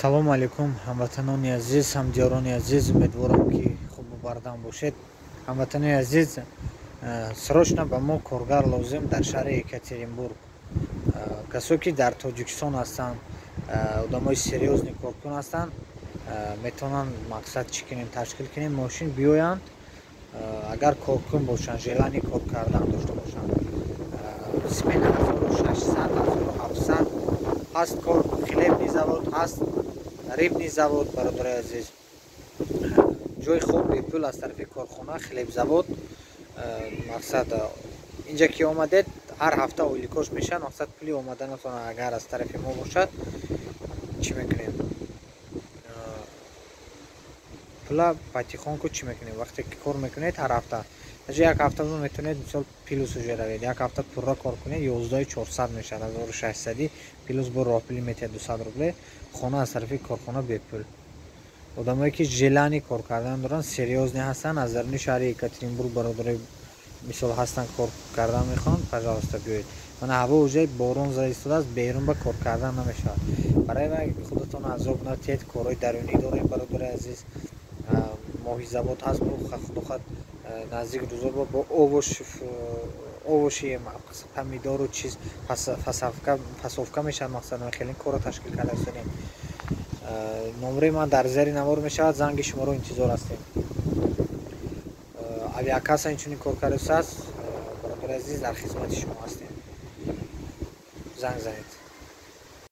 Салому алейкум, ҳамватанони азиз, ҳамдиёрони азиз. Умедворам, ки хубу бардам бошед. Ҳамватанони азиз, срочно ба мо коргар лозим дар шаҳри Екатеринбург. Касое ки дар Тоҷикистон ҳастанд, одамои серьёзный коркун ҳастанд, метавонанд, мақсад, чӣ кунем, ташкил кунем, мошин биёянд, агар коркун бошанд, желание кор кардан дошта бошанд. Смена 1600, 1700 ҳаст. Кор хлебный завод ҳаст, рыбный завод. Бародарои азиз, ҷои хоб бепул аз тарафи корхона, хлебзавод. Мақсад, инҷа ки омадед, ҳар ҳафта ойликош мешавад. Мақсад, пули омаданатон агар аз тарафи мо бошад, чӣ мекунем, пула потихоньку чӣ мекунем. Вақте ки кор мекунед ҳар ҳафта, даже як ҳафта метавонед, мисол, плюс уже равед. Як ҳафта пурра кор кунед, 11 400 мешавад, 1600-и плюс бо роҳпули метиҳад 200 рубле. Хона аз тарафи корхона бепул. Одамое ки желание кор кардан доранд, серьёзный ҳастанд, аз даруни шаҳри Екатеринбург, бародарои, мисол, ҳастанд, кор кардан мехоҳанд, пожалуйста, биёед. Мана, ҳаво уже борон зада истодааст, берун ба кор кардан намешавад. Барои вай худатон азоб натиҳед. Корҳои дарунӣ дорем, бародари азиз. Моҳизавод ҳаст, худохоҳад, наздик рӯзо бо овощи, помидору чиз фасовка мешавад. Мақсад, хеле корро ташкил карда истодем. Номраи ман дар зери навор мешавад, занги шуморо интизор ҳастем. Авиакасса инчунин кор карда истодааст. Бародари азиз, дар хизмати шумо ҳастем, занг занед.